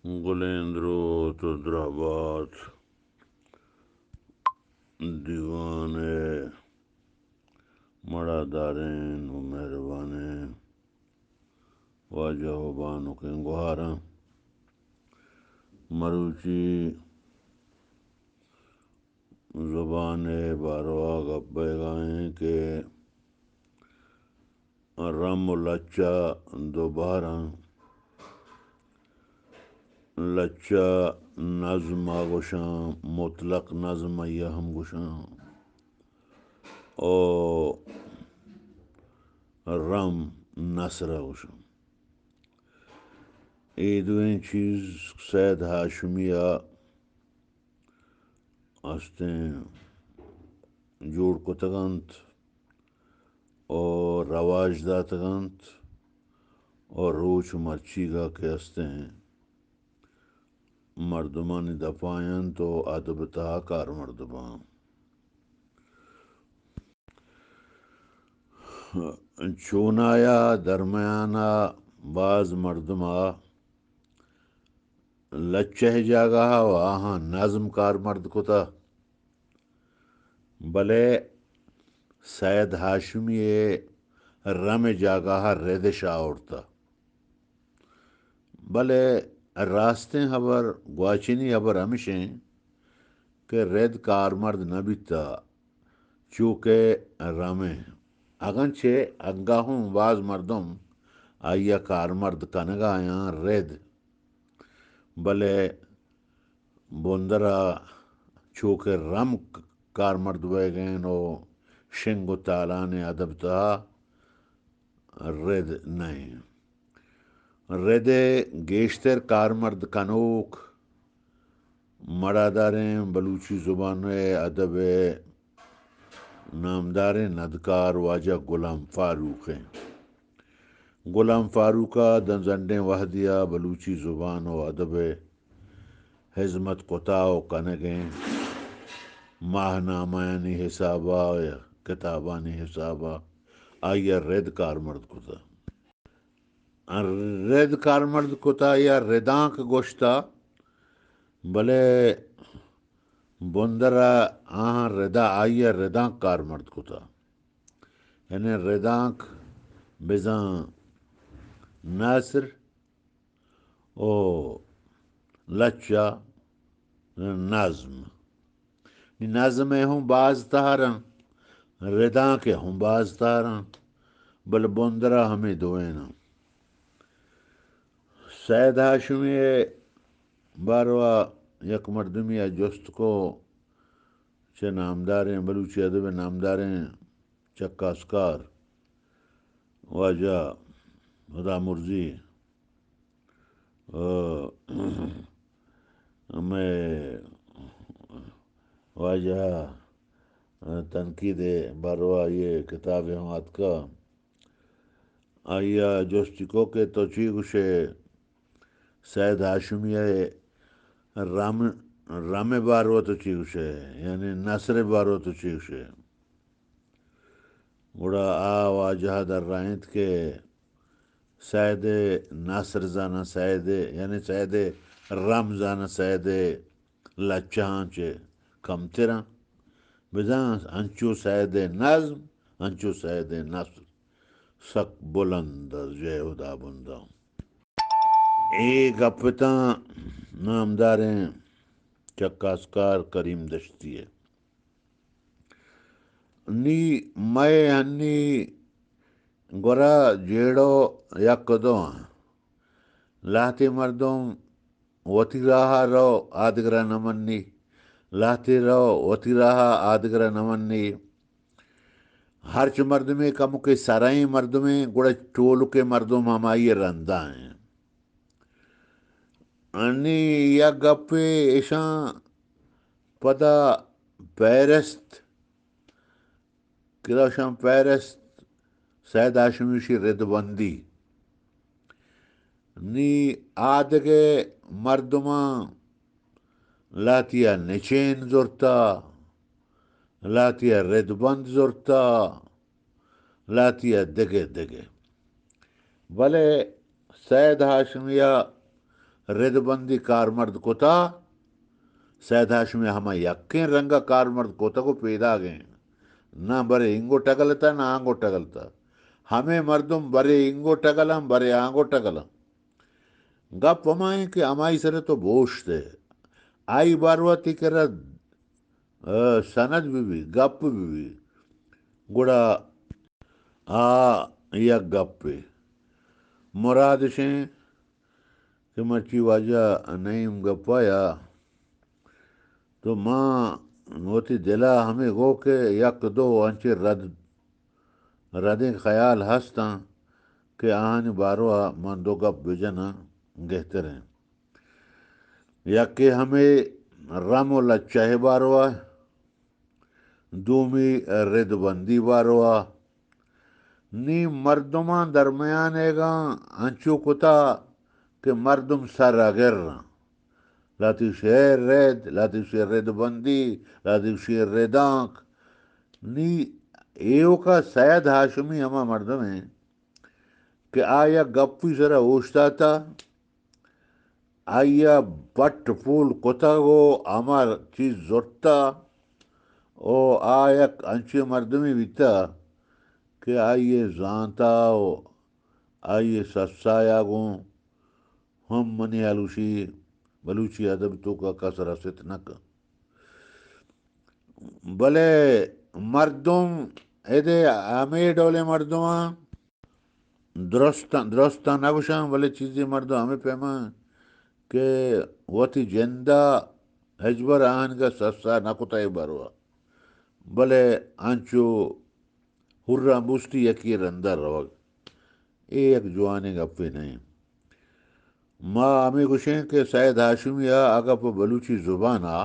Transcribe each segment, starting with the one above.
گلیں دروت ءُ درھبات دیوان ءِ مڑاداریں ءُ مھربانیں واجہ ءُ بانکیں گوھاراں۔ مروچی زبان ءِ باروا گپ بئیگا ایں کہ رم ءُ لچہ دو بھراں۔ لچہ نظم ءَ گوشاں، مطلق نظم ءَ ہم گوشاں، او رم نثر ءَ گوشاں۔ اے دوئیں چیز سید ہاشمی ءَ استیں جوڑ کتگ انت ءُ رواج داتگ انت ءُ روچ مرچیگا کہ استیں مردمانی دپا انت ءُ ادب تہا کارمرد باں۔ چونایا درمیانا باز مردما لچہ ءِ جاگہ ءَ آہاں نظم کارمرد کتہ، بلے سید ہاشمی ءَ رم ءِ جاگہ ءَ رد اش آورتہ۔ بلے راستیں ہبر، گواچنی ہبر ہمش انت کہ رد کارمرد نہ بیتہ، چو کہ رم انت۔ اگنچہ انگا ہوں باز مردم آئی ءَ کارمرد کنگا یاں رد، بلے بندر ءَ چو کہ رم کارمرد بئیگ ءَ انت ءُ شنگ ءُ تالان ءِ ادب تہا رد نہ انت۔ رد ءِ گیشتر کارمرد کنوک مڑاداریں بلوچی زبان ءِ ادب ءِ نامداریں ندکار واجہ غلام فاروق انت۔ غلام فاروق ءَ داں زنڈیں وھدے ءَ بلوچی زبان ءُ ادب ءِ ہزمت کتہ ءُ کنگ ءَ انت۔ ماہنامہانی حساب ءَ یا کتابانی حساب ءَ آئی ءَ رد کارمرد کتہ۔ رد کارمرد کتہ یا ردانک گوشتہ، بلے بندر ءَ آہاں ردا، آئی ءَ ردانک کارمرد کتہ۔ یعنی ردانک بزاں نثر ءُ لچہ نظم۔ نی نظم ءَ ہوں باز تہراں، ردانک ءَ ہوں باز تہراں، بلے بندر ءَ ہمے دوئیناں۔ سید ہاشمی ءِ باروا یک مردمی ءَ جست کو، چہ نامداریں بلوچی ادب ءِ نامداریں چکاسکار واجہ ہدامرزی، ءُ ہمے واجہ ءَ تنقید ءِ باروا آئی ءِ کتابے ہم آتکا۔ آئی ءَ جستی کو کہ تو چی گوشے، سید ہاشمی ءِ رم، رم ءِ باروا تو چی گوشے، یعنی نثر ءِ باروا تو چی گوشے؟ گڑا آ واجہ ءَ درائینت کہ سید ءِ نثر زاناں، سید ءِ، یعنی سید ءِ رم زاناں، سید ءِ لچہاں چہ کمتراں۔ بزاں انچو سید ءِ نظم، انچو سید ءِ نثر سک بلند ءَ جے ہدا بنداں۔ اے گپ اتاں نامداریں چکاسکار کریم دشتی ءِ۔ نی مئے ہنی گورا جیڑو یک دو آں۔ لہتے مردم وتی راہ ءَ رو، آدگرا نہ منی۔ لہتے رو وتی راہ ءَ، آدگرا نہ منی۔ ہرچ مردمے کمکے سرائیں مردمے، گڑا ٹولکے مردم ہمائی رندا ایں۔ انی یک گپے اشاں پدا پیرست، کلاشاں پیرست، سید ہاشمی شی ردبندی۔ نی آدگہ مردماں لہتیا نچین زرتا، لہتیا ردبند زرتا، لہتیا دگہ دگہ۔ بلے سید ہاشمیا ردبندی کارمرد کتا، سید ہاشمی ہما یکیں رنگ ءَ کارمرد کتگ ءُ پیداگ ایں۔ نہ برے اینگو ٹگلتا، نہ آنگو ٹگلتا۔ ہمے مردم برے اینگو ٹگلاں، برے آنگو ٹگلاں۔ گپ ہما ایں کہ ہمائی سر ءَ تو بوشت ئے۔ آئی باروا تئی کرا، آ، سند بہ بی، گپ بہ بی، گڑا آ یک گپے۔ مراد اش ایں کہ مرچی واجہ نعیم گپ ءَ یا تو ما وتی دل ءَ ہمے گو کہ یک دو انچیں رد، ردیں خیال ہستاں کہ آہانی باروا من دو گپ بجناں گہتر ایں۔ یکے ہمے رم ءُ لچہ ءِ باروا، دومی ردبندی باروا۔ نی مردماں درمیانیگاں انچو کتا کہ مردم سر اگراں۔ لہتے گوشی اے رد، لہتے گوشی ردبندی، لہتے گوشی ردانک۔ نی ایوکا سید ہاشمی ہما مردم ایں کہ آ یک گپی سرا اوشتاتا، آئی ءَ بٹ پول کتگ ءُ ہما چیز زرتہ ءُ آ یک انچیں مردمے بیتہ کہ آئی ءِ زانت ءَ ءُ آئی ءِ سسا ءَ گوں ہم منی ہیال گوشی بلوچی ادب توکا کس رست نہ کنت۔ بلے مردم ادے ہمے ڈولیں مردماں درستاں، درستاں نہ گوشاں، بلے چیزے مردم ہمے پیما کہ وتی جند ءَ ہچبر آہانگا سسا نہ کتہ اے باروا، بلے انچو ہراں بوستی یکے رندا روگ، اے یک جوانیں گپے نہ انت۔ ما ہمے گوشیں کہ سید ہاشمی ءَ اگاں پہ بلوچی زبان ءَ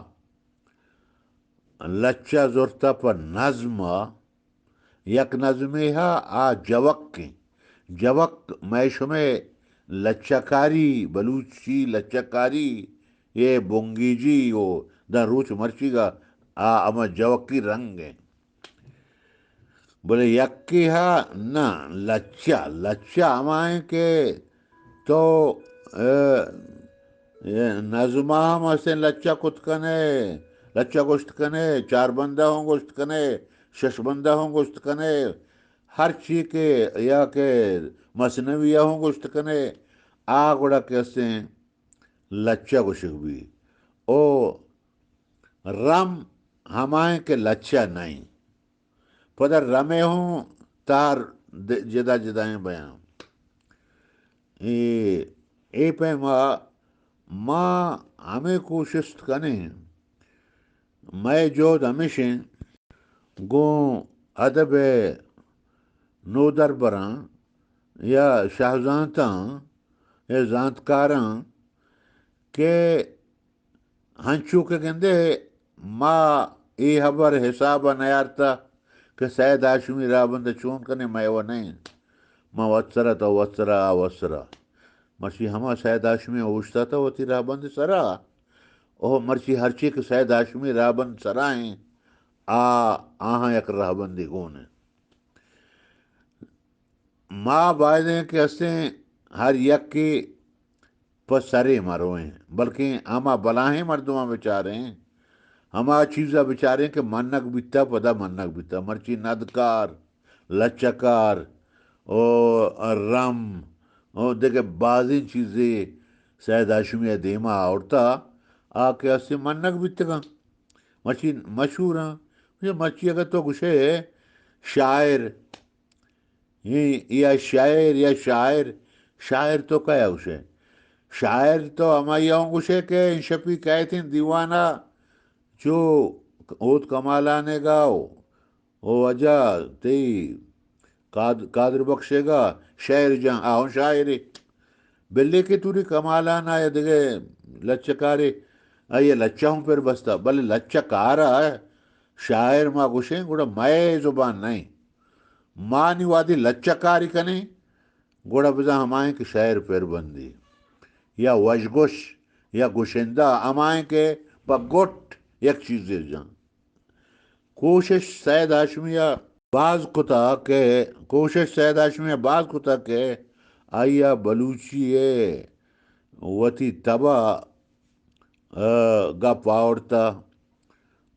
لچہ زرتہ پہ نظم ءَ، یک نظمے ءَ آ جوک انت۔ جوک مئے شمئے لچہ کاری، بلوچی لچہ کاری، اے بنگیجی ءُ داں روچ مرچیگا آ ہما جوکی رنگ انت۔ بلے یکے ءَ نہ، لچہ، لچہ ہما انت کہ تو، اے، اے نظم ءَ ہم استیں لچہ کت کن ئے، لچہ گوشت کن ئے، چار بندہ ہوں گوشت کن ئے، شش بندہ ہوں گوشت کن ئے، ہر چی کہ یا کہ مثنوی ءَ ہوں گوشت کن ئے، آ گڑا کہ استیں لچہ گوشگ بی۔ او رم ہما انت کہ لچہ نہ انت۔ پدا رمے ہوں تار د-، جدا جدائیں بیاں۔ اے، اے پیما ما ہمے کوشست کنیں، مئے جہد ہمیش انت گوں ادب ءِ نودربراں یا شہزانتاں یا زانتکاراں کہ ہنچو کہ گندے ما اے ہبر حساب ءَ نیارتہ کہ سید ہاشمی راہبند ءَ چون کنیں، مئے و نہ انت۔ ما وت سرا، تو وت سرا، آ وت سرا۔ مرچی ہما سید ہاشمی اوشتاتہ وتی راہبند سرا، او مرچی ہرچی کہ سید ہاشمی راہبند سرا انت، آ، آہاں یک راہبندے گون انت۔ ما بایدیں کہ استیں ہر یکے پہ سرے مرویں، بلکیں ہما بلاہیں مردماں بچاریں، ہما چیزا بچاریں کہ منگ بیتہ، پدا منگ بیتہ۔ مرچی ندکار، لچکار، او رم، او دگہ بازیں چیزے سید ہاشمی ءِ دیما آورتہ، آ کہ استیں منگ بیتگاں، مرچی مشہوراں۔ مرچی اگہ تو گوشے شاعر، اے، یا شاعر یا شاعر، شاعر تو کیا گوشے؟ شاعر تو ہمائی ہوں گوشے کہ انشپی کئیتیں دیوانا چو اوت کمالانیگا او، او واجہ تئی قاد-، قادر بخشیگا شعر جان، آ ہوں شاعرے۔ بلے کہ توری کمالانا یا دگہ لچہ کارے، آئی لچہ ہوں پر بستا، بلے لچہ کارا شاعر ما گوشیں، گڑا مئے زبان نہیں۔ ما نی وہدے لچہ کاری کنیں، گڑا بزاں ہمائیں کہ شعر پر بندی یا وشگوش یا گشندہ ہمائیں کہ پہ گٹ یک چیزے جان۔ کوشش سید ہاشمی ءَ باز کتا کہ، کوشش سید ہاشمی ءَ باز کتا کہ آئی ءَ بلوچی ءِ وتی تب ءَ، ءَ، گپ آورتہ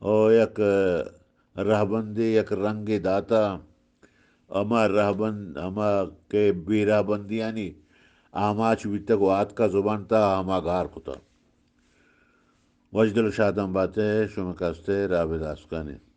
ءُ یک رہبندے، یک رنگے داتہ۔ ہما رہبند، ہما کہ بے رہبندیانی آماچ بیتگ ءُ آتکہ زبان تہا، ہما گار کتہ۔ وشدل ءُ شادان بات ئے، شمئے کست ءِ رابد آسکانی۔